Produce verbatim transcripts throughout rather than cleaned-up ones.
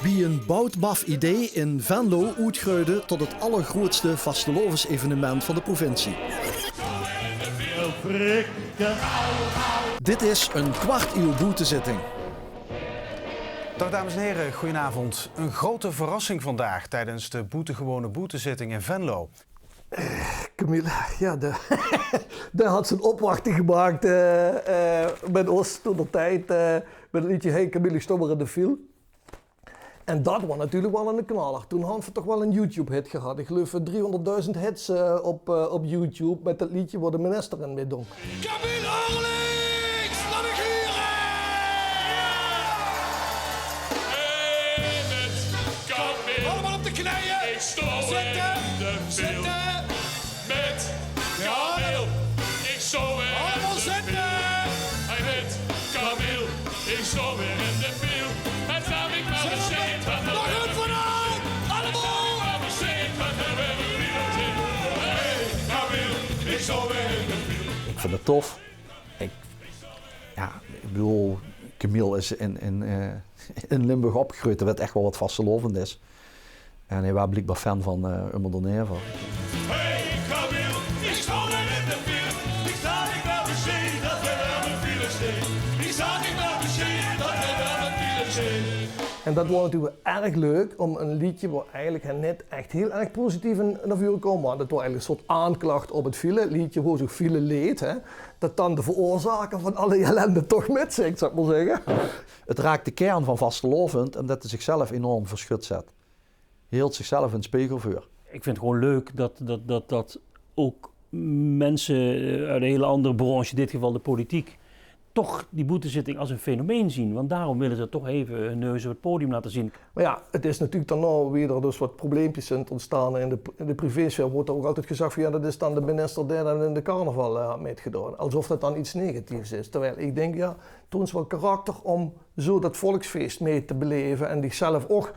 Bie e bout maf idee in Venlo oetgreude tot 't allergroeatste vastelaovesevenement van de provincie. Dit is 'n kwart ieuw boetezitting. Dag dames en heren, goedenavond. Een grote verrassing vandaag tijdens de boetengewone boetezitting in Venlo. Camille, ja, de, de had zien opwachting gemaakt eh, eh, met ons toen de tijd eh, met het liedje Hey Camille, ik stop weer in de file. En dat was natuurlijk wel een knaller. Toen hadden we toch wel een YouTube-hit gehad. Ik geloof eh, driehonderdduizend hits eh, op, eh, op YouTube met dat liedje waar de minister in mee dong. Camille Eurlings, laat ik huren! Hey, met Camille. Allemaal op de knieën. Ik stop weer in de file. Zitten. Met Camille. Ik stop weer in de file. Hey, met Camille. Ik stop weer in de file. Het laat ik maar bezeten. Nog een vanaf. Allemaal. Hey, Camille. Ik stop weer in de file. Ik vind het tof. Ik, ja, ik bedoel, Camille is in, in, eh, in Limburg opgegreujd, d'r wet echt wel wat vastelaovend is. En hae waar bliekbaar fan van eh Ummer d'r Never. Hey, Camille, ik stop weer in de file. Ik sta niet naar de zee, dat we aan de file steen. Ik sta niet naar de zee, dat we aan de file steen. En dat was natuurlijk erg leuk om een liedje waar eigenlijk net echt heel erg positief in naar voren kwam. Want het was eigenlijk een soort aanklacht op het file. Het liedje was ook file leed, hè. Dat dan de veroorzaker van alle ellende toch mitzingt, zal ik maar zeggen. Het raakt de kern van vastelaovend en dat hij zichzelf enorm verschut zet. Hield zichzelf in spiegel veur. Ik vind het gewoon leuk dat, dat, dat, dat ook mensen eh, uit een hele andere branche, in dit geval de politiek, toch die boetezitting als een fenomeen zien. Want daarom willen ze toch even hun neus op het podium laten zien. Maar ja, het is natuurlijk daarna weer er dus wat probleempjes zijn ontstaan in de, in de privésfeer. Wordt er ook altijd gezegd van ja, dat is dan de minister die dan in de carnaval eh, had metgedaan. Alsof dat dan iets negatiefs is. Terwijl ik denk, ja, toon is wel karakter om zo dat volksfeest mee te beleven en zichzelf ook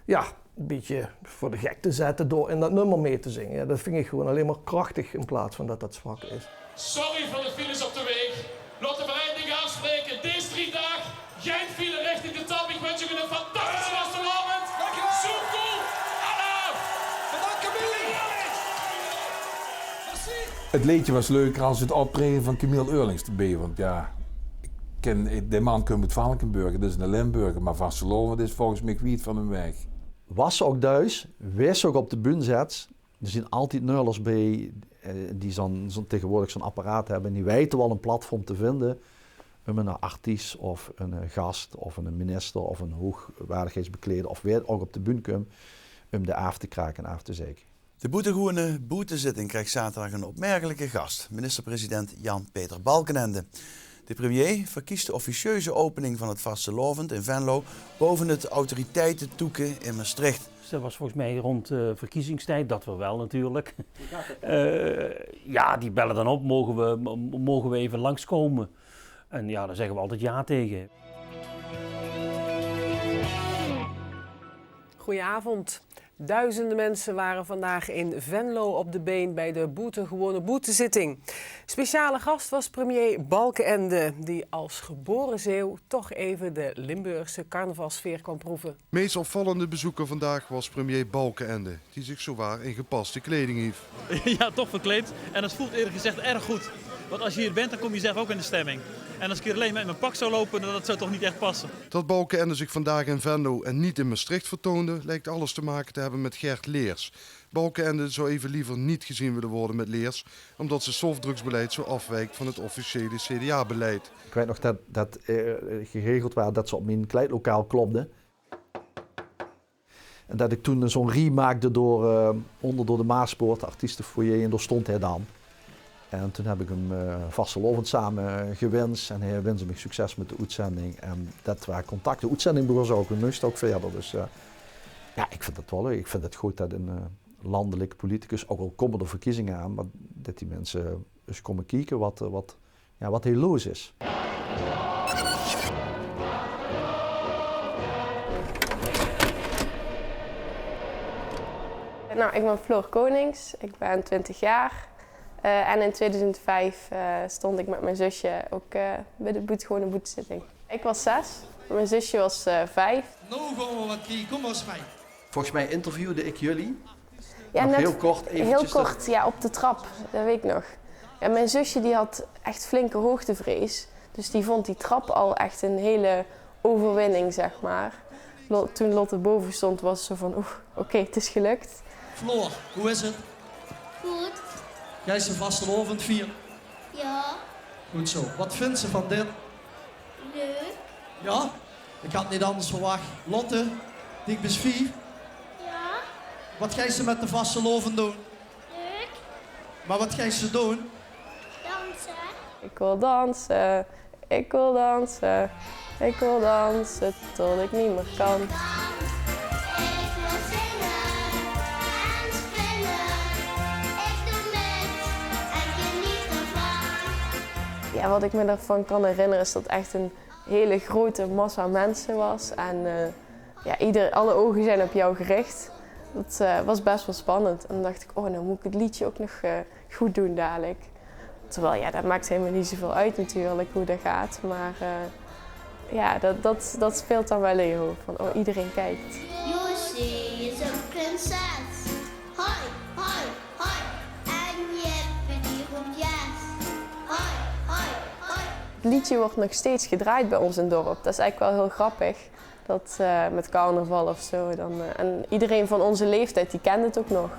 ja, een beetje voor de gek te zetten door in dat nummer mee te zingen. Ja, dat vind ik gewoon alleen maar krachtig in plaats van dat dat zwak is. Sorry voor de files op de weg. Laten we één ding afspreken. Deze drie dagen geen file richting de top. Ik wens jullie een fantastische vastelaovend. Zoek cool. Alaaf. Bedankt, Camille. Merci. Het leedje was leuker als het optreden van Camille Eurlings erbij. Want ja, ik ken, de man komt uit Valkenburg, dat is een Limburger, maar vastelaovend is volgens mij wiet van hem weg. Was ze ook thuis, wist ze ook op de bühne zet, er zien altijd nulers bij eh, die zo'n, zo'n, tegenwoordig zo'n apparaat hebben. Die weten wel een platform te vinden om een artiest of een eh, gast of een minister of een hoogwaardigheidsbekleder of wie ook op de bühne komt, om de af te kraken en af te zeiken. De boetegoene boetezitting krijgt zaterdag een opmerkelijke gast, minister-president Jan-Peter Balkenende. De premier verkiest de officieuze opening van het vastelaovend in Venlo boven het autoriteitentoeken in Maastricht. Dat was volgens mij rond uh, verkiezingstijd, dat we wel natuurlijk. Uh, ja, die bellen dan op, mogen we, mogen we even langskomen? En ja, daar zeggen we altijd ja tegen. Goedenavond. Duizenden mensen waren vandaag in Venlo op de been bij de boetengewone boetezitting. Speciale gast was premier Balkenende, die als geboren Zeeuw toch even de Limburgse carnavalssfeer kwam proeven. Meest opvallende bezoeker vandaag was premier Balkenende, die zich zowaar in gepaste kleding hief. Ja, toch verkleed. En het voelt eerlijk gezegd erg goed. Want als je hier bent, dan kom je zelf ook in de stemming. En als ik hier alleen met mijn pak zou lopen, dan dat zou toch niet echt passen. Dat Balkenende zich vandaag in Venlo en niet in Maastricht vertoonde, lijkt alles te maken te hebben met Gerd Leers. Balkenende zou even liever niet gezien willen worden met Leers, omdat zijn softdrugsbeleid zo afwijkt van het officiële C D A-beleid. Ik weet nog dat, dat eh, geregeld was dat ze op mijn kleidlokaal klopten. En dat ik toen zo'n rie maakde door, eh, onder door de Maaspoort, artiestenfoyer, en daar stond hij dan. En toen heb ik hem eh vastelaovend samen gewens en hij wensde me succes met de oetzending. En dat waar contact. De oetzending begon zo ook, we moesten ook verder. Dus eh, ja, ik vind dat wel leuk. Ik vind het goed dat een eh, landelijk politicus, ook al komen er verkiezingen aan, maar dat die mensen eens komen kijken wat, eh, wat, ja, wat heel loos is. Nou, ik ben Floor Konings, ik ben twintig jaar. Eh, en in tweeduizend vijf, eh, stond ik met mijn zusje ook, eh, bij de boet-, gewone boetezitting. Ik was zes, mijn zusje was, eh, vijf. Noe gaon v'r wat kieke, kom mer ins mei. Volgens mij interviewde ik jullie. Ja, nog net heel kort, heel eventjes kort, ja, op de trap, dat weet ik nog. Ja, mijn zusje, die had echt flinke hoogtevrees, dus die vond die trap al echt een hele overwinning, zeg maar. Lo-, toen Lotte boven stond, was ze van: "Oeh, oké, het is gelukt." Floor, hoe is het? Good. Geis se vastelaovend viere? Ja. Good zo. Wat vinds se van dit? Leuk. Ja? Ik had 't neet anders verwacht. Lotte, dich bis vief. Ja. Wat geis se met de vastelaovend doon? Leuk. Maar wat geis se doon? Danse. Ik wil dansen, ik wil dansen, ik wil dansen tot ik niet meer kan. Ik wil zingen en springen. Ik doe met en geniet ervan. Ja, wat ik me daarvan kan herinneren is dat echt een hele grote massa mensen was. En, eh, ja, ieder, alle ogen zijn op jou gericht. Dat, eh, was best wel spannend. En dan dacht ik: "Oh, dan moet ik het liedje ook nog, eh, goed doen dadelijk." Terwijl, ja, dat maakt helemaal niet zoveel uit natuurlijk, hoe dat gaat. Maar, eh, ja, dat, dat, dat speelt dan wel in je hoofd. Van: "Oh, iedereen kijkt." José is een prinses. Hoi, hoi, hoi. En Jippe die roept yes. Hoi, hoi, hoi. Het liedje wordt nog steeds gedraaid bij ons in het dorp. Dat is eigenlijk wel heel grappig. Dat, eh, met carnaval of zo. Dan, eh, en iedereen van onze leeftijd, die kent het ook nog.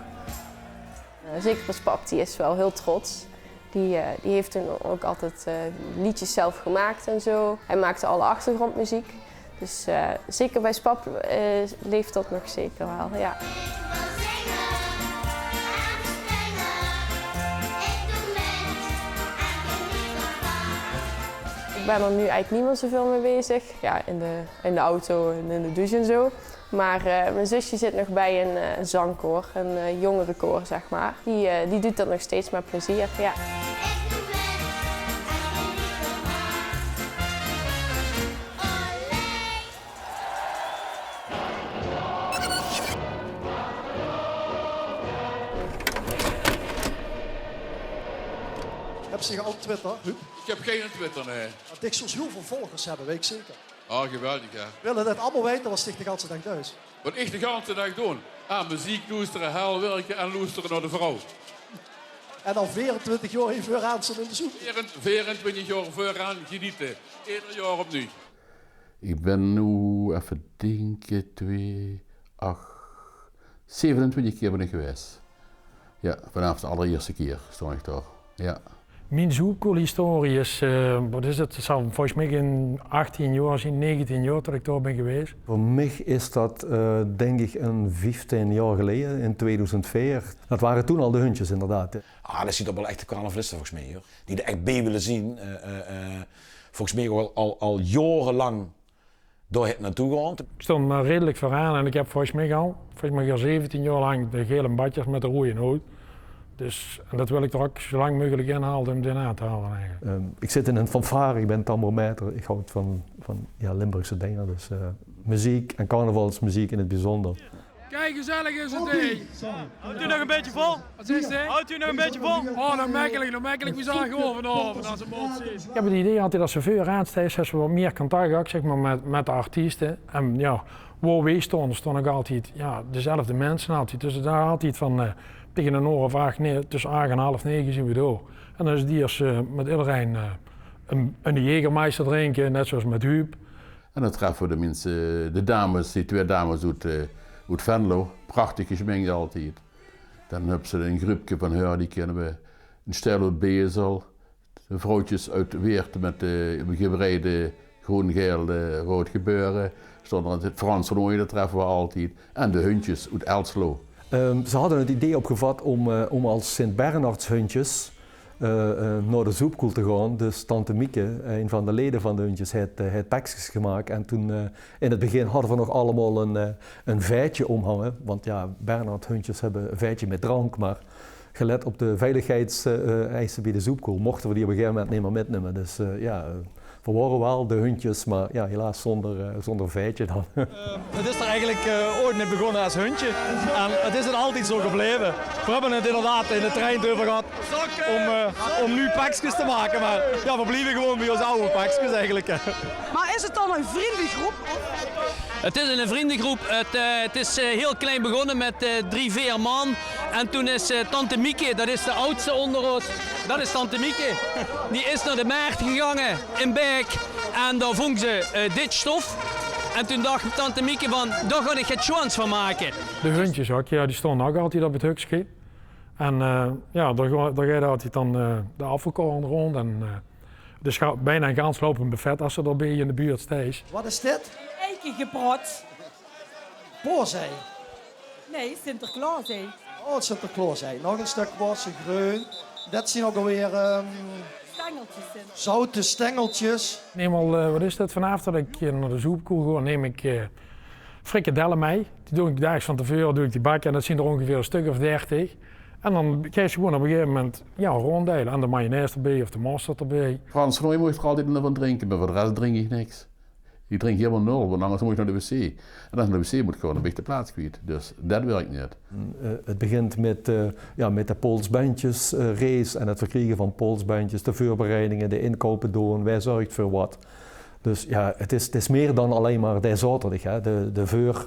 Eh, zeker ons pap, die is wel heel trots. Die, eh, die heeft toen ook altijd, eh, liedjes zelf gemaakt en zo. Hij maakte alle achtergrondmuziek. Dus, eh, zeker bij pap, eh, leeft dat nog zeker wel, ja. Ik ben er nu eigenlijk niet meer zoveel mee bezig. Ja, in de, in de auto en in de douche en zo. Maar, eh, mijn zusje zit nog bij een, eh, zangkoor, een, eh, jongerenkoor, zeg maar. Die, eh, die doet dat nog steeds met plezier, ja. Höbs se al Twitter, Huub? Ik heb geen Twitter, nee. Want dich zóls hiel väöl volgers höbbe, weit ik zeker. Ah, geweldig, hè? Wille det allemaol weite wat dich de ganse daag duis. Wat ich de ganse daag doon? Aan meziek loestere, hel wirke en loestere nao de vrouw. En al veerentwintig jaor hie veuraan staon in de soep. Veerentwintig jaor veuraan geniete. Eder jaor opnuuj. Ich bin noe, effe dinke, twee, ach, zevenentwintig kier bin ich gewaes. Ja, vanaaf de allerierste kier staon ich dao. Ja. Mien zoepkoelhistorie is, eh, wat is het? Het zal volgens mich in achttien jaor zien, negentien jaor dat ik dao bin gewaes. Veur mich is dat, eh, dink ich, ein vieftien jaor geleje, in tweeduizend veer. Dat ware toen al de Hundjes, inderdaad. Ah, dat zien toch waal echte carnavaliste volgens mich, huur. Die d'r echt bie wille zien. Eh, eh, eh, volgens mich al, al, al jaorelang dao het naotoe gaon. Ik staon maar redelijk veuraan en ik heb volgens mich al, volgens mich al zeventien jaor lang de gele badjes met de roeje hood. Dus, en dat wil ik d'r ook zo lang mogelijk inhale om dit aan te hale eigenlijk. Ehm, ik zit in een fanfare, ik ben tambourmaître. Ik houd van, van, ja, Limburgse dingen, dus, eh, muziek en carnavalsmuziek in het bijzonder. Kijk, gezellig is het, hè. Houdt u nog een beetje vol? Wat is het? Houdt u nog een beetje vol? Oh, dan makkelijk, dan makkelijk. We zijn gewoon vanavond als een mot zien. Ik heb het idee altijd, als ze veuraan staan, hebben ze wat meer contact ook, zeg maar, met, met de artiesten. En ja, waar wij stonden, stonden ook altijd, ja, dezelfde mensen altijd. Dus daar altijd van, eh, tegen een oor of acht, nee, tussen acht en half negen zien we door. En dan is het die als, eh, met iedereen, eh, een, een Jägermeister drinken, net zoals met Huub. En dan treffe we de minse, de dames, die twee dames oet, eh, oet Venlo. Prachtig gesminkt altied. Dan höbbe ze ein grupke van häör, die kinne we. Ein stel oet Bezel. De vrouwtjes oet Weert met de gebreide groen-gael, eh, rood gebeure. Staon d'r in het Frans van Ooyen, dat treffe we altied. En de Hundjes oet Elsloo. Ehm, ze hadden het idee opgevat om, eh, om als Sint-Bernardshundjes eh, eh, nao de zoepkoel te gaon. Dus tante Mieke, ein van de lede van de Hundjes, het, eh, het tekskes gemaak. En toen, eh, in het begin hadden we nog allemaol ein, eh, ein vaetje omhange. Want ja, Bernardshundjes höbbe ein vaetje met drank. Maar gelet op de veiligheidseisen bie de zoepkoel mochten we die op een gegeven moment niet meer mitnumme. Dus, eh, ja, eh, Veer wore waal de hundjes, mer jao, helaas zónger, eh, zónger veetje dan. Eh, het is d'r eigelik, eh, ooit mit begós es hundje. En het is het altied zo gebleve. Veer höbbe het inderdaad in de trein euver gehad óm, eh, óm nuuj pekskes te make. Mer jao, veer blieve gewoen bie ós aw pekskes eigelik, hè. Mer is het dan ein vrundegroep? Het is ein vrundegroep. Het, eh, het is, eh, hieël klein begós mit, eh, drie, veer man. En toen is, eh, tante Mieke, det is de aadste ónger ós, det is tante Mieke. Die is nao de mert gegange in Baek. En dao vóng ze, eh, dit stof. En toen dach tante Mieke van: "Dao gaon ich get sjoeans van make." De hundjes ouch, jao, die stónge ouch altied op het hukske. En, eh, jao, dao geit altied dan, eh, de aafvalkorf rónd. En, eh, het is bijna ein gans lopend buffet es se dao bie in de buurt steis. Waat is dit? Eike gebrod. Paosei? Nae, Sinterklaosei. Oh, Sinterklaosei. Nog ein stök paosse, greun. Det zeen ouch alweer, ehm, stengeltjes in. Zoute stengeltjes. Neem al, eh, waat is det, vanaaf det ich, eh, nao de Zoepkoel gaon, neem ich, eh, frikadelle mit. Die doon ich daags van te veure, doon ich die bakke en det zeen d'r óngeveer ein stök of dertig. En dan kriegs se gewoen op ein gegaeve moment, jao, rónddeile. En de mayonaise d'rbie of de mosterd d'rbie. Frans van Ooyen mót d'r altied ein van drinke, mer veur de res drink ich niks. Ich drink hielemaol nul, want angers mót ich nao de wc. En es ich nao de wc mót gaon, dan bön ich de plaats kwiet. Dus det wirk neet. Eh, het begint mit, eh, jao, mit de polsbendjes, eh, race en het verkriege van polsbendjes, de veurbereidinge, de inkoupe doon, wae zörg veur waat. Dus jao, het is, het is mier dan allein mer de zaoterdig, hè. De, de veur,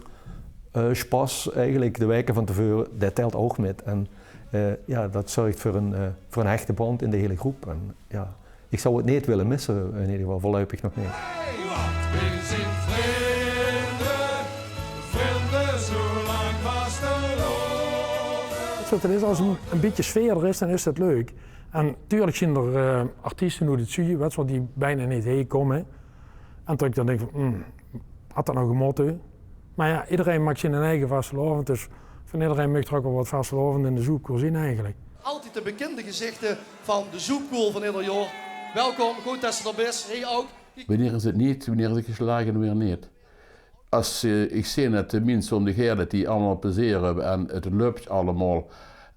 eh, spas eigelik, de waeke van te veure, det telt ouch mit. En, eh, jao, det zörg veur ein, eh, veur ein hechte band in de hiele groep. En jao, ich zou het neet wille misse, in eder geval veurluipig nog neet. Hey, wat, veer zeen vrunde, vrunde, zoelang vastelaovend. Wèts se waat het is? Es ein, ein bietje sfeer d'r is, dan is het leuk. En natuurlik zeen d'r, eh, artieste oet het zuuje, wèts se waal, die bijna neet hie kómme. En det ich dan dink van, hm, had det noe gemotte? Mer jao, ederein maak zien eige vastelaovend, dus van ederein maag d'r ouch waal waat vastelaovend in de Zoepkoel zeen eigelik. Altied de bekinde gezichte van de Zoepkoel van eder jaor. Welkom, good det se d'r bis. Hey, ouch. Wienie is het neet, wienie is het geslaag en wienie neet? Es, eh, ich zeen det de minse óm dich haer, det die allemaol plezeer höbbe en het löp allemaol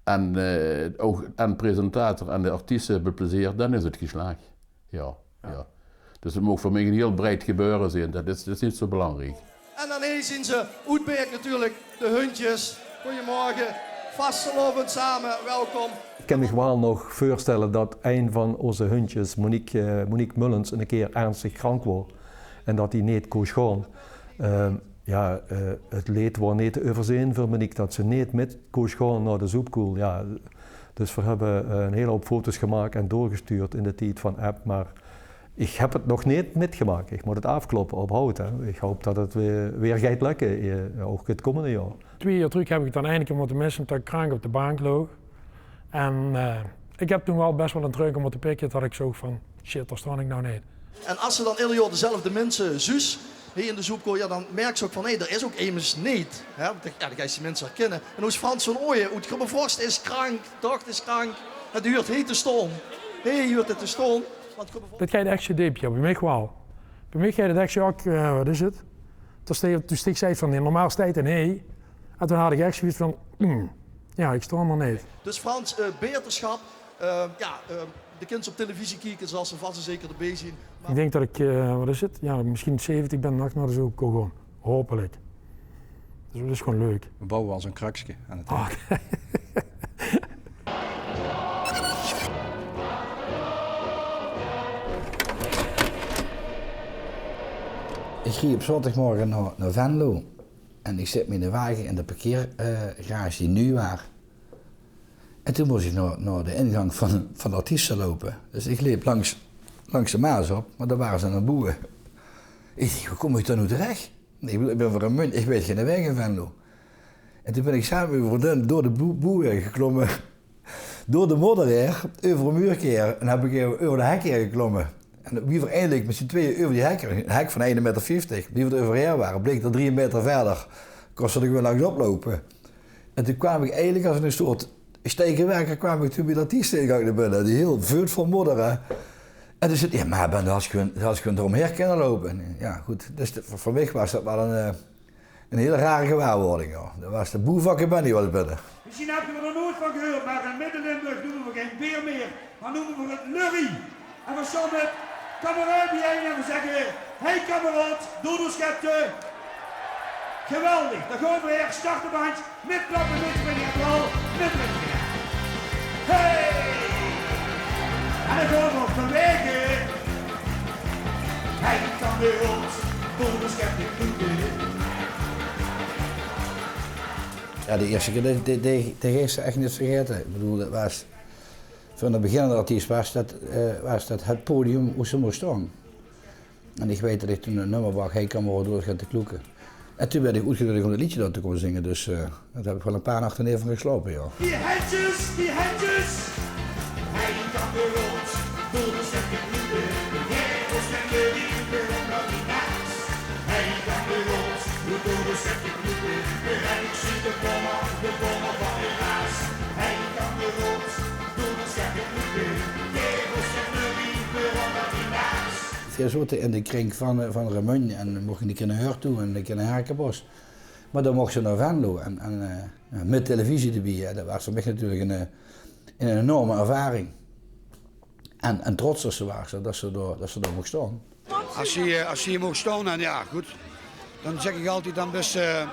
en, eh, ouch en presentator en de artieste höbbe plezeer, dan is het geslaag. Jao, jao. Dus het maag veur mich ein hieël breid gebeure zeen. Det is, det is neet zo belangriek. En dan hie zeen ze oet Baek natuurlik, de hundjes. Goojemorge, vastelaovend same, welkom. Ich kin mich waal nog veurstelle det ein van ózze hundjes, Monique, eh, Monique Mullens, ein kier ernstig krank woort en det die neet kós gaon. Ehm, jao, eh, het leed woor neet te euverzeen veur Monique det ze neet mit kós gaon nao de Zoepkoel. Jao, dus veer höbbe, eh, ein hieël houp foto's gemaak en doorgestuurd in de tied van app, mer ich höb het nog neet mitgemaak. Ich mót het aafkloppe op hout, hè. Ich haop det het weer, weer geit lökke, eh, ouch het kómmende jaor. Twee jaor trök höb ich het dan eine kier mótte misse, ómdet ich krank op de bank loog. En, eh, ich höb toen waal bes waal ein treunke mótte pikke, det ich zoog van: shit, dao staon ich noe neet. En es se dan eder jaor dezelfde minse zuus hie in de Zoepkoel, jao, dan merks se ouch van: hé, d'r is ouch emes neet, hè? Want, jao, dan geis se die minse herkinne. En noe is Frans van Ooyen oet Grubbevors, is krank, toch? Is krank. En dae huurt hie te staon. Hie huurt 'r te staon. Want Grubbevors... Det geit ech zoe deep, jao, bie mich waal. Bie mich geit het ech zoe, eh, waat is het? Toen ste-, toen stichs se van, normaal steit 'r hie. En toen had ich ech zoeiets van, hm, jao, ich staon d'r neet. Dus Frans, eh, beterschap. Eh, jao, eh, de kins op televisie kieke, zals se vas en zeker d'rbie zeen. Mer ich dink det ich, eh, waat is het? Jao, mesjien zeventig bön en dan nao de Zoepkoel gaon. Haopelik. Dus det is gewoen leuk. Veer bouwe waal zoe'n krökske aan het... Ah, oké. Ich reej op zaoterdigmorge nao, nao Venlo. En ich zèt miene wage in de parkeer-, eh, garage die nuuj waar. En toen mós ich nao, nao de ingank van, van de artieste loupe. Dus ich leep langs, langs de Maas op, mer dao wore ze aan 't boewe. Ich dink: "Wie kóm ich dao noe terech? Ich bedoel, ich bön van Remunj, ich weit geine waeg in Venlo." En toen bön ich same euver de, door de boe-, boew haer geklomme. Door de modder haer, euver 'n muurke haer, en höb ich euver de hek haer geklomme. En wie veer eindelik mit zien tweeje euver die hek, 'n hek van eine meter vieftig, wie veer d'r euverhaer wore, bleek det drie meter wiejer, kós se d'r gewoen langs oploupe. En toen kwaam ich eigelik es 'n soort steigerwerker kwaam ich toen bie de artieste-ingank nao binne, die hiel veul vol modder, hè. En toen zag 'r: "Jao, mer Benno, hads se gewoen, hads se gewoen d'r ómhaer kinne loupe." En, jao, good, dus de, veur, veur mich waas det waal 'n, eh, 'n hiel rare gewaarwording, jao. Det waas de boevakker Benny waal binne. Mesjien höb geer d'r noeats van gehuurd, mer in Midde-Limburg neume veer gein beer mieë, mer neume veer 't lurrie. En veer staon mit Kameraod bie-ein en we zègke: hey kameraod, doe doe schepte. Geweldig, dan gaon we weer. Start de band, mit klappe, mit springe en veural mit drinke. Hey! En dan gaon we bewege. Hey kameraod, doe doe schepte, kloete. Jao, de ierste kier, die, die, die, die geis se ech neet vergaete. Ich bedoel, det waas, veur eine beginnende artiest waas det, eh, waas det het podium wo se mós staon. En ich weit det ich toen ein nummer brach, hey kameraod, doe doe schepte, kloete. En toen woort ich oetgeneudig óm det leedje dao te kómme zinge, dus, eh, dao höb ich waal ein paar nachte neet van geslaope, jao. Die hendjes, die hendjes! Hey kameraod, doe doe schepte, kloete. Hey kameraod, doe doe schepte, kloete. En ich zeen de bommer, de bommer van de Maas. Hey kameraod, doe doe schepte, kloete. Veer zote in de kring van, eh, van Remunj en mochte ein kier nao Heur toe en ein kier nao Herkenbosch. Mer dan mochte se nao Venlo en, en, eh, jao, mit televisie d'rbie, hè. Det waas veur mich natuurlik ein, eh, ein enorme ervaring. En, en trots det se waars, det se dao, det se dao mochs staon. Es se, eh, es se mochs staon, en jao, good, dan zèk ich altied, dan bös se,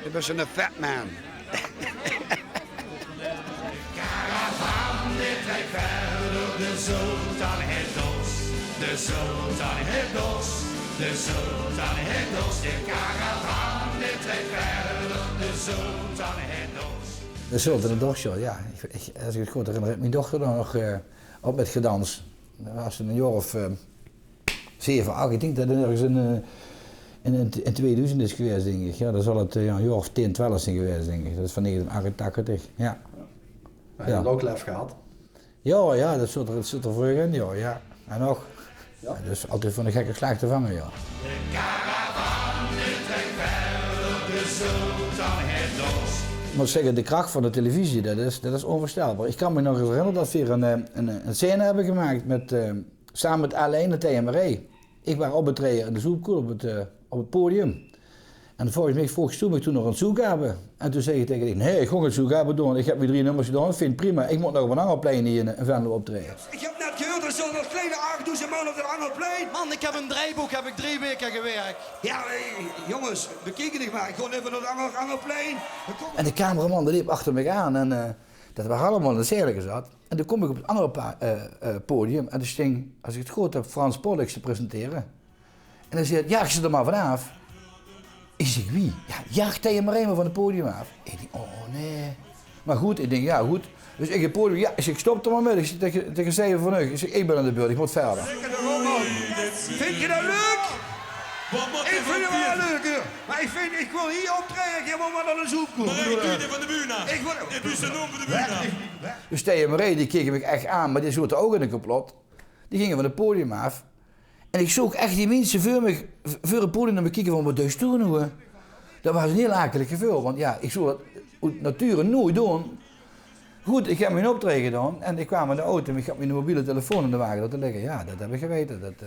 dan bös se eine fat man. De karavaan die trèk wiejer, de sultan haet dors. De sultan haet dors, de sultan haet dors. De karavaan die trèk wiejer, de sultan haet dors. De sultan haet dors, jao, jao. Ich, ich, es ich 't good herinner, haet mien dochter dao nog, eh, op mit gedans. Dao waas ze ein jaor of, eh, zeve, ach. Ich dink det 't örges in, eh, in, in, in tweedoezend is gewaes, dink ich. Jao, dan zal 't, eh, jao, ein jaor of tieën, twelf zeen gewaes, dink ich. Det is van negentien achtentachtig, jao. Jao, jao, det zit d'r, det zit d'r vreug in, jao, jao. En nog. Jao. Jao, dus altied van de gekke slaag te vange, jao. De karavaan die trèk wiejer, de sultan haet dors. Ich mót zègke, de krach van de televisie, det is, det is ónveurstelbaar. Ich kan mich nog ins herinnere det veer ein, eh, ein, ein scène höbbe gemaak mit, eh, same mit Alain en Thea Marais. Ich waas op 't traeje in de Zoepkoel op 't, eh, op 't podium. En volges mich vroog Stoe mich toen nog ein zoekgabe. En toen zag ich taenge dich: nae, ich gaon gein zoekgabe doon. Ich höb mien drie nummers gedaon, ich vinj 't prima. Ich mót nog op ein anger plein hie in, in Venlo optraeje. Ich höb net gehuurd, d'r zölle nog kleine achdoezend man op det anger plein. Man, ich höb ein draejbook, höb ich drie waeke gewirk. Jao, eh, jónges, bekiek 't mer. Ich gaon effe nao 't anger, anger plein. En de cameraman, dae leep achter mich aan. En, eh, det waas allemaol in de scène gezat. En toen kóm ich op 't anger pa-, eh, eh, podium. En dao sting, es ich 't good höb, Frans Pollux te presentere. En dae zaet: jaag ze d'r mer vanaaf. Ich zèk: wie? Jao, jaag Thea Marais mer van 't podium aaf. Ich dink: oh, nae. Mer good, ich dink: jao, good. Dus ich 't podium, jao, ich zèk: stop d'r mer mit. Ich zèk taenge, taenge Steven van Huug, ich zèk: ich bön aan de beurt, ich mót wiejer. Vinjs se det leuk? Ich vinj 't waal leuk, hè. Mer ich vinj, ich wil hie optraeje, ich wil mer nao de Zoepkoel. Mer ich wil, ich wil van de bühne. Dus Thea Marais, die keke mich ech aan, mer die zote ouch in ein komplot. Die ginge van 't podium aaf. En ich zoog ech die minse veur mich, v-, veur 't podium nao mich kieke van: waat deis doe noe? Det waas ein hieël akelig geveul, want jao, ich zou det oet nature noeats doon. Good, ich höb mien optraeje gedaon en ich kwaam in de auto en ich had miene mobiele telefoon in de wage laote ligke. Jao, det höb ich gewaete. Det, eh,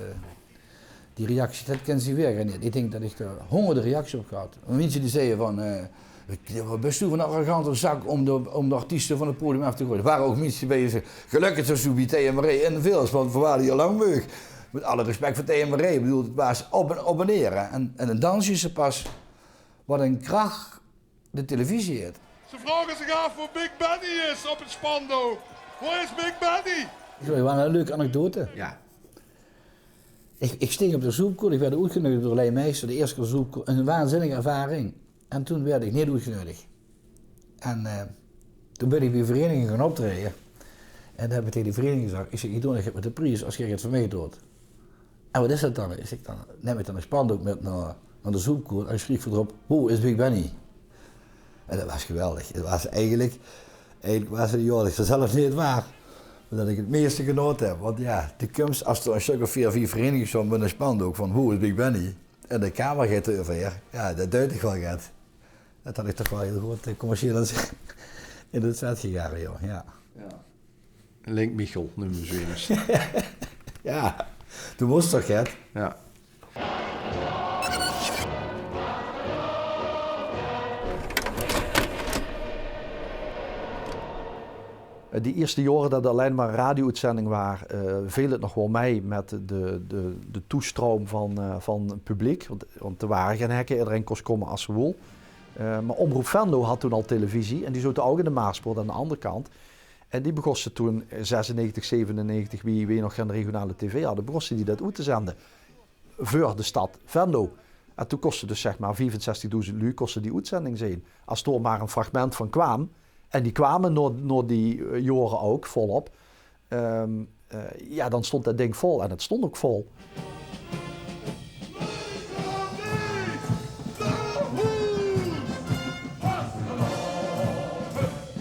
die reacties, det kins se waer neet. Ich dink det ich d'r hóngerde reacties op gehad. Minse die zagte van, eh: waat bös doe veur ein arrogante zak óm de, óm de artieste van 't podium aaf te goeaje. D'r wore ouch minse bie die zagte: gelökkig det se bie Thea Marais invils, want veer ware hie al lang meug. Mit alle respect veur Thea Marais, ich bedoel, 't waas op en, op en neer, hè. En, en dan zuus se pas waat ein krach de televisie haet. Ze vraoge zich aaf wo Big Benny is op 't spandook. Wo is Big Benny? Ich wil waal ein leuke anekdote. Jao. Ich, ich sting op de Zoepkoel, ich woort oetgeneudig door Lei Meijster, de ierste kier Zoepkoel, ein waanzinnige ervaring. En toen woort ich neet oetgeneudig. En, eh, toen bön ich bie ein vereiniging gaon optraeje. En dao höb ich taenge die vereiniging gezag, ich zèk: ich doon neet mit de pries es geer 't veur mich doot. En waat is det dan? Ich zèk: dan num ich dan ein spandook mit nao, nao de Zoepkoel en ich sjrief d'rop: wo is Big Benny? En det waas geweldig. 't Waas eigelik, eigelik waas 't, jao, det is zelf neet waor, mer det ich 't meiste genaote höb. Want jao, de kums, es d'r ein stök of veer, vief vereiniginge sjtaon mit ein spandook van: wo is Big Benny? En de camera geit d'reuver haer. Jao, det duit dich waal get. Det had ich toch waal hieël good, eh, commercieel in, in 't zet gegaeve, jao. Jao. Link Michel, neume ze waal ins. Jao, doe mós toch, hè? Jao. Eh, die ierste jaore det 't allein mer 'n radio-oetzending waar, eh, veel 't nog waal mei mit de, de, de toestroum van, eh, van 't publiek. Want, want d'r ware gein hekke, ederein kós kómme es ze wool. Eh, mer Omroep Venlo had toen al televisie en die zote ouch in de Maaspoort aan de anger kant. En die begóste toen, eh, zesennegentig, zevenennegentig, wie, wie nog gein regionale tv hadde, begóste die det oet te zende veur de stad Venlo. En toen kóste dus, zeg mer, viefenzestigdoezend luuj kóste die oetzending zeen. Es dao mer ein fragment van kwaam, en die kwame nao, nao die, eh, jaore ouch volop, ehm, eh, jao, dan stóng det ding vol. En 't stóng ouch vol.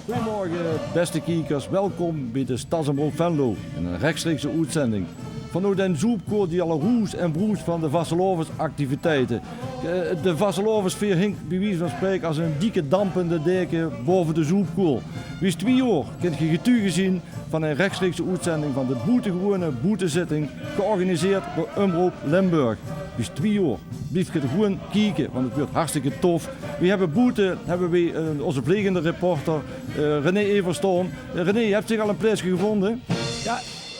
Goeiemorge, bèste kiekers. Welkom bie de Stadsomroep Venlo in 'n rechstreekse oetzending vanoet d'n zoepkoel die al roes en broes van de vastelaovesactiviteite. Eh, de vastelaovesfeer hingk bie wieze van spraeke es 'n dikke dampende deke baove de zoepkoel. Wies twie jaor kint geer getuge zien van 'n rechstreekse oetzending van de boetegewone boetezitting, georganiseerd door Omroep Limburg. Wies twie jaor. Blief geer gewoen kieke, want 't wuuert hartstikke tof. Weej hebbe boete, hebbe weej, eh, ózze vlegende reporter, eh, René Evers staon. Eh, René, höbs dich al ein plaetske gevónje? Jao,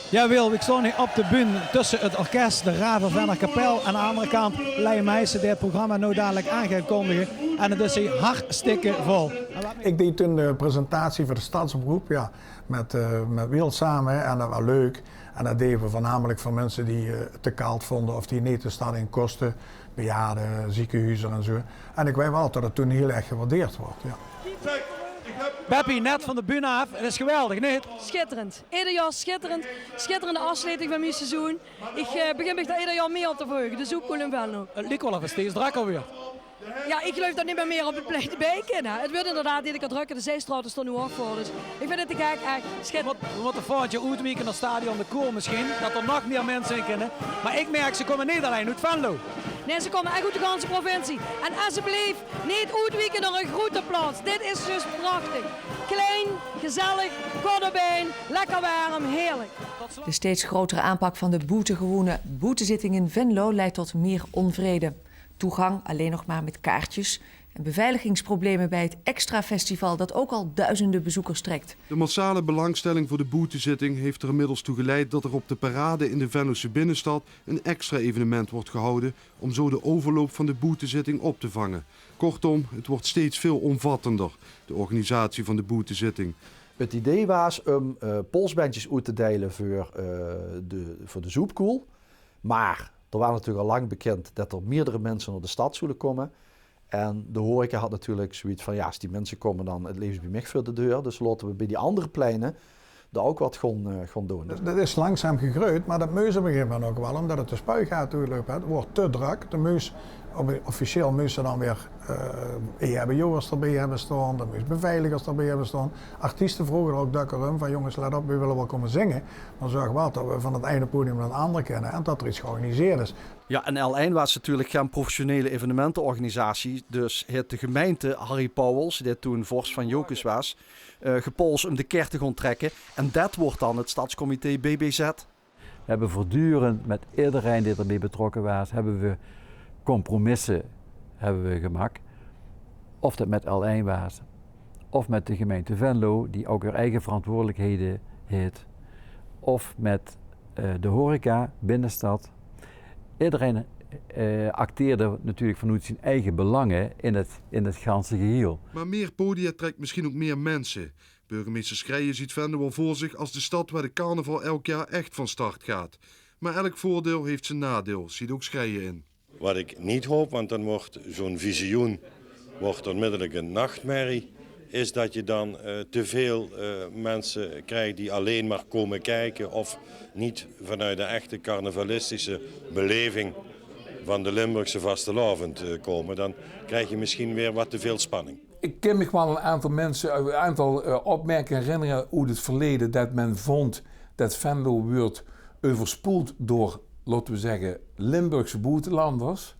jao Wil, ich staon hie op de bühne tösse 't orkes, de Ravelvenner Kapel, aan de anger kant Lei Meijsen, dae 't programma noe dalik aan geit kóndige. En 't is hie hartstikke vol. Ich deej toen de presentatie veur de Stadsomroep, jao, mit, eh, mit Wil same, hè, en det waas leuk. En det deje we veurnamelik veur minse die, eh, 't te kald vónje of die neet de stad in kóste, bejaarde, ziekehuzer en zoe. En ich weit waal det 't toen hiel erg gewaardeerd woort, jao. Beppie, net van de bühne aaf. 't Is geweldig, neet? Schitterend. Eder jaor schitterend. Schitterende aafsloeting van mien seizoen. Ich, eh, begin mich d'r eder jaor mieë op te verheuge. De zoepkoel in Venlo. 't Liek waal of 't steeds drökker wuuert. Jao, ich geluif det neet mieë, mieë op 't plein bie kinne. 't Wuuert inderdaad eder kier drökker. De Zeestraot staon noe ouch vol. Dus ich vinj 't te gek, ech. Schitterend. We mótte, we mótte volgend jaor oetwieke nao Stadion de Koel misschien, det d'r nog mieë minse in kinne. Mer ich merk, ze kómme neet allein oet Venlo. Nae, ze kómme ech oet de ganse provincie. En esjeblief, neet oetwieke nao ein groeter plaots. Dit is zjus prachtig. Klein, gezellig, kort op ein, lekker werm, heerlik. De steeds grotere aanpak van de boetegewone boetezitting in Venlo leidt tot meer onvrede. Toegang alleen nog maar met kaartjes en beveiligingsproblemen bij het extra festival dat ook al duizenden bezoekers trekt. De massale belangstelling voor de boetezitting heeft er inmiddels toe geleid dat er op de Parade in de Venlose binnenstad een extra evenement wordt gehouden om zo de overloop van de boetezitting op te vangen. Kortom, het wordt steeds veel omvattender, de organisatie van de boetezitting. Het idee waas um, eh, polsbendjes oet te deile veur, eh, de, veur de zoepkoel. Mer d'r waas natuurlik al lang bekind det d'r meerdere minse nao de stad zoele kómme. En de horeca had natuurlik zoeiets van, jao, es die minse kómme, dan 't leefs bie mich veur de deur. Dus laote we bie die anger pleine dao ouch get gaon, eh, gaon doon. Det, det is langzaam gegreujd, mer det mós op ein gegaeve moment ouch waal, ómdet 't de spuigaat oetluip, hè. 't Wuuert te drök. De mós, op-, officieel mós d'r dan weer, eh, E H B O'ers d'rbie höbbe staon, de mós beveiligers d'rbie höbbe staon. Artieste vroge d'r ouch dökker um van: "Jónges, let op, we wille waal kómme zinge, mer zörg waal det we van 't eine podium nao 't anger kinne en det d'r get georganiseerd is." Jao, en L één waas natuurlik gein professionele evenementenorganisatie, dus haet de gemeinte Harry Pauwels, dae toen vors van Jocus waas, eh, gepols um de kar te gaon trèkke. En det wuuert dan 't stadscomité B B Z. We hebbe veurtdurend mit ederein dae d'rbie betrokke waas, hebbe we compromisse hebbe we gemaak. Of det mit L één waas, of mit de gemeinte Venlo, die ouch häör eige verantwoordelikhede haet, of mit, eh, de horeca binnestad. Ederein, eh, acteerde natuurlik vanoet zien eige belange in 't, in 't ganse gehiel. Maar meer podia trekt misschien ook meer mensen. Burgemeester Schrijen ziet Venlo wel voor zich als de stad waar de carnaval elk jaar echt van start gaat. Maar elk voordeel heeft zijn nadeel, ziet ook Schrijen in. Wat ik niet hoop, want dan wordt zo'n visioen wordt onmiddellijk een nachtmerrie, is dat je dan, eh, te veel, eh, mensen krijgt die alleen maar komen kijken of niet vanuit de echte carnavalistische beleving van de Limburgse vastelaovend, eh, komen. Dan krijg je misschien weer wat te veel spanning. Ik kin mich waal 'n aantal minse, 'n aantal, eh, opmerkinge herinnere oet 't verleje, det men vónd det Venlo wuuert euverspoeld door, laote we zègke, Limburgse boetelanders.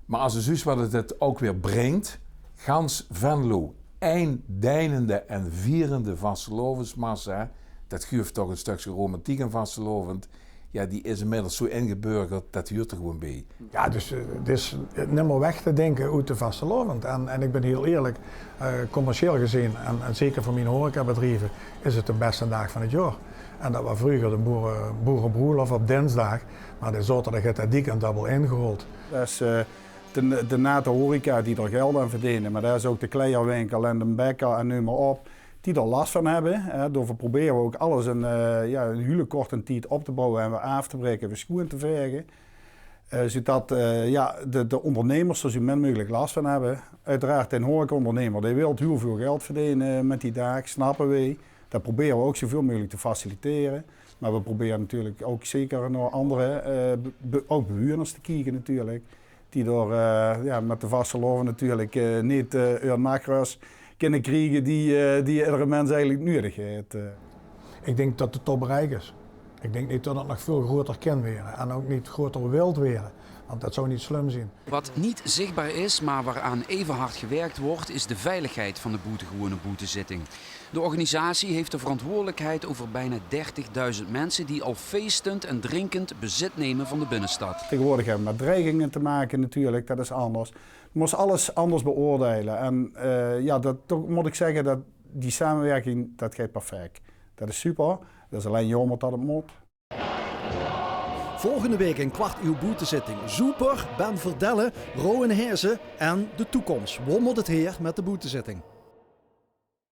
Mer es se zuus wat 't, 't ouch weer bringk, gans Venlo, ein deinende en vierende vastelaovesmassa, det guuef toch 'n stökske romantiek in vastelaovend. ja, die is inmiddels zo ingeburgerd, det huurt d'r gewoen bie. Ja, dus eh, 't is nimmer weg te dinke oet de vastelaovend. En, en ik bin hiel eerlik, eh, commercieel gezeen, en, en zeker veur mien horecabedrieve, is 't de beste daag van 't jaor. En det waas vreuger de boere, boerebroelof op dinsdaag, maar de zaoterdig haet det diek en dubbel ingehaold. Det is eh, de, de nate horeca die d'r geld aan verdene, maar det is ouk de kleierwinkel en de bekker en neum maar op, die d'r las van hebbe. Hè. Daoveur probere we ouk alles in eh, ja, in hiel korte tied op te bouwe en weer aaf te breke, weer sjoen te verge. Eh, zoedet eh, ja, de, de ondernemers d'r zo min meugelik las van hebbe. Oeteraard, den horecaondernemer, dae wilt hiel väöl geld verdene mit die daag, snappe we. Det probere we ouk zoväöl meugelik te facilitere. Maar we probere natuurlik ouk zeker nao andere, eh, be- be- ouk behuurders te kieke natuurlik. Die d'r eh, ja, mit de vastelaovend natuurlik eh, neet eh, hun macro's kinne kriege die, eh, die edere mins eigelik nudig haet. eh. Ik dink det de top bereik is. Ik dink neet det 't nog väöl groeter kin waere en ouk neet groeter wilt waere, want det zou neet slum zien. Wat niet zichtbaar is, maar waaraan even hard gewerkt wordt, is de veiligheid van de boetegewoene boetezitting. De organisatie heeft de verantwoordelijkheid over bijna dertigduizend mensen die al feestend en drinkend bezit nemen van de binnenstad. Tegenwoordig hebbe we mit dreiginge te make natuurlik, det is anders. Je mós alles anders beoordeile. En eh, ja, det, toch mót ik zegge det die samewirking, det geit perfect. Det is super. Det is allein jaomer det 't mót. Volgende week in Kwart Uur Boetezitting: Zoeper, Ben Verdellen, Rowan Hezen en de toekomst. Wo mót 't haer mit de boetezitting?